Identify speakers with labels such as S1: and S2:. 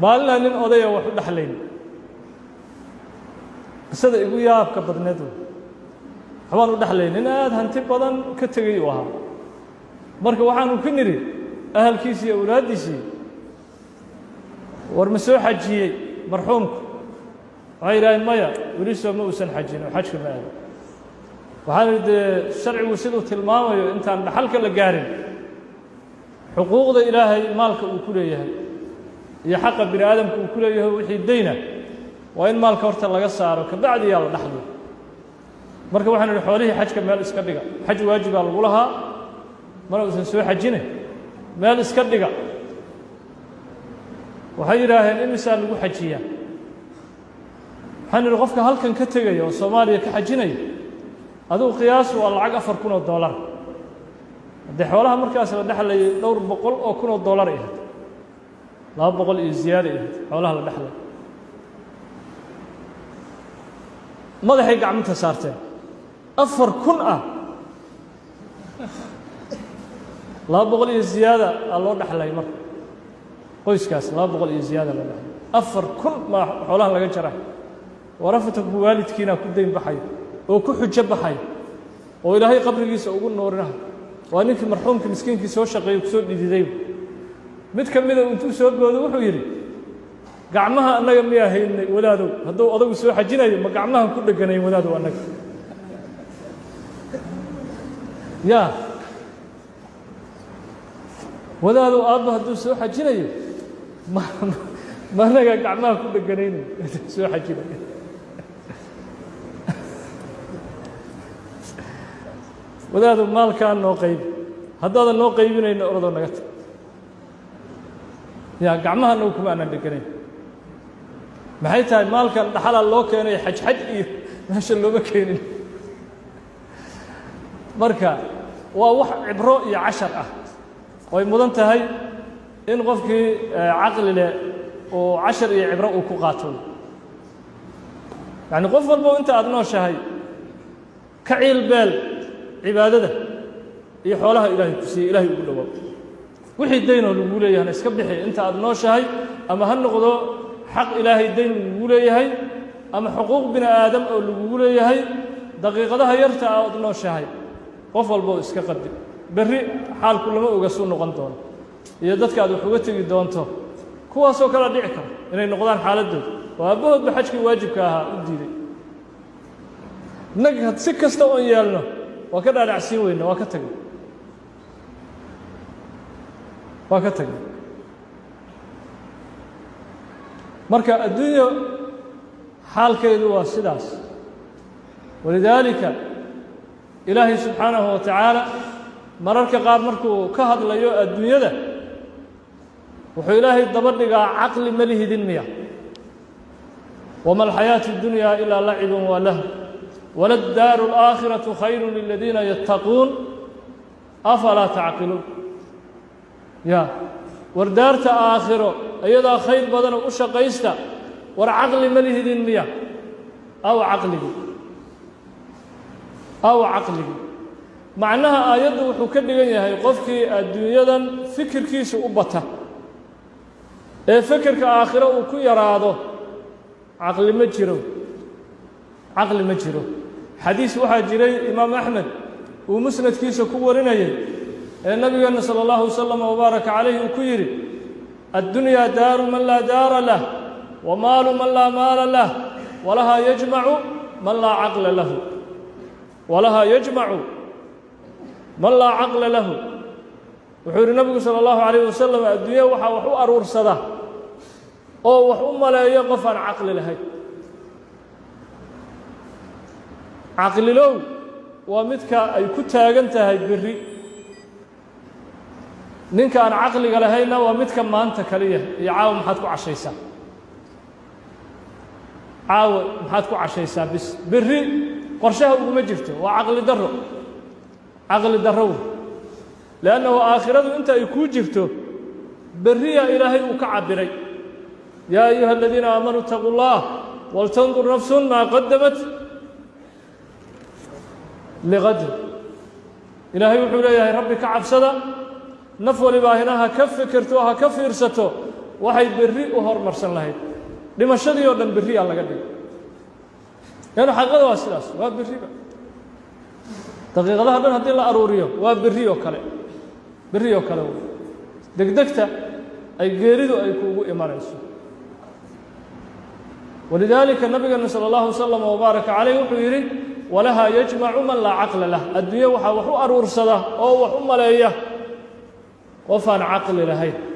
S1: Maalinaa nin odaya wax u dhexlayn, qisada igu yaabka badneed waxbaan u dhexlayn, nin aada hanti badan ka tegey uu ahaa. Marka waxaanu ku nidhi ahalkiisii iyo awlaaddiisii, war ma soo xajiyey marxuumku? Waxay yidhaaheen maya, weli soo ma uusan xajin oo xajka ma aadin. Waxaan idhi dee sharcigu siduu tilmaamayo, intaan dhaxalka la gaarin, xuquuqda Ilaahay maalka uu ku leeyahay iyo xaqa bini aadamka uu ku leeyahay, wixii dayna waa in maalka horta laga saaro, kabacdi yaa la dhaxlo. Marka waxaan idhi xoolihii xajka meel iska dhiga, xaj waajibaa lagu lahaa, mana uusan soo xajine, meel iska dhiga. Waxay yidhaaheen imisaa lagu xajiyaa? Waxaan idhi qofka halkan ka tegaya oo Soomaaliya ka xajinaya, adigu qiyaasu waa lacag $4,000. Haddee xoolaha markaas la dhexlayay dhowr boqol oo kun oo dollar ay ahayd, 200 iyo ziyaada ay ahayd xoolaha la dhexlay. Madaxay gacminta saarteen, 4,000 ah, 200 iyo ziyaada aa loo dhexlay. Marka qoyskaas 200 iyo ziyaada loo dhexlay, 4,000 maa xoolahan laga jara. War afartanku waalidkiinaa ku dayn baxayo oo ku xujo baxayo oo Ilaahay qabrigiisa ugu nuurinayo. Waa ninkii marxuumkii miskiinkii soo shaqeeyey, kusoo dhididay. Mid ka mida intuu soo boodo wuxuu yidhi, gacmaha annaga miyaa haynay wadaadow? Hadduu odagu soo xajinayo ma gacmahan ku dheganayn wadaadow annaga? Yaa wadaadow, aabba hadduu soo xajinayo ma annagaa gacmaha ku dheganaynay soo xajinayo? Wadaadow maalkaa noo qaybi, haddaadan noo qaybinayno orodoo naga tag. Yaa gacmaha nagu kuma aanan dheganayn. Maxay tahay maalkan dhaxalaa loo keenay, xajxaj iyo meesha looma keenin. Marka waa wax cibro iyo cashar ah oy mudan tahay in qofkii caqli leh uu cashar iyo cibro uu ku qaato. Yacni qof walbo inta aada nooshahay ka ciilbeel cibaadada iyo xoolaha Ilaahay ku siiyey, Ilahay ugu dhowaaw. Wixii daynoo lagu leeyahayna iska bixi inta aada nooshahay, ama ha noqdo xaq Ilaahay dayn lagugu leeyahay ama xuquuq bini aadam oo lagugu leeyahay. Daqiiqadaha yarta ah ood nooshahay qof walba oo iska qadi, berri xaalku lama oga suu noqon doono iyo dadka aad wax uga tegi doonto. Kuwaasoo kala dhici karo inay noqdaan xaaladooda oo aabbahoodba xajkii waajibka ahaa u diiday. Nag si kasta oon yeelno waa ka dhaadhacsiin weyna, waa ka tagnay, waa ka tagnay. Marka adduunya xaalkeedu waa sidaas. Walidaalika Ilaahay subxaanahu wa tacaala mararka qaar markuu ka hadlayo adduunyada wuxuu Ilaahay daba dhigaa caqli ma lihidin miya? Wama alxayaatu اdunyaa ilaa lacibun wa lahu waladdaaru اlaakhiraةu khayru liladiina yattaquun afalaa tacqiluun. Ya war daarta aakhiro iyadaa khayr badanoo u shaqaysta, war caqli ma lihidin miya? Aw caqligii, aw caqligii. Macnaha aayaddu wuxuu ka dhigan yahay qofkii adduunyadan fikirkiisu u bata ee fikirka aakhiro uu ku yaraado, caqli ma jiro, caqli ma jiro. Xadiis waxaa jiray Imaam Axmed uu musnadkiisa ku warinayay ee Nabigeenna sala allahu wasalam wabaaraka calayhi uu ku yidhi, addunyaa daaru man laa daara lah wa maalu man laa maala lah walahaa yajmacu man laa caqla lahu, walahaa yajmacu man laa caqla lahu. Wuxuu yidhi Nabigu sala allahu calayh wasalam, adduunya waxaa wax u aruursada oo wax u maleeyo qof aan caqli lahayn. Caqlilow waa midka ay ku taagan tahay berri, ninka aan caqliga lahaynna waa midka maanta kaliya iyo caawa maxaad ku cashaysaa, caawa maxaad ku cashaysaa bis, berri qorshaha uguma jirto. Waa caqli darro, caqli darro wey. Liannahu aakhiradu inta ay kuu jirto berriyaa Ilaahay uu ka cabbiray, yaa ayuha aladiina aamanuu itaquu llah waltandur nafsun maa qadamat liqadin. Ilaahay wuxuu leeyahay rabbi ka cabsada, naf walibaahina ha ka fikirto, ha ka fiirsato Waxay berri u hormarsan lahayd dhimashadii oo dhan berriyaa laga dhigay. Leannu xaqiiqada waa sidaas, waa berriba. Daqiiqadaha dhan haddii la aruuriyo waa berri oo kale, berri oo kale wey. Degdegta ay geeridu ay kuugu imanayso. Walidaalika nabigeena salى اllahu wasalam wabaaraka calayh wuxuu yidhi: walahaa yajmacu man laa caqla lah. Adduunye waxaa wax u aruursada oo wax u maleeya qof aan caqli lahayn.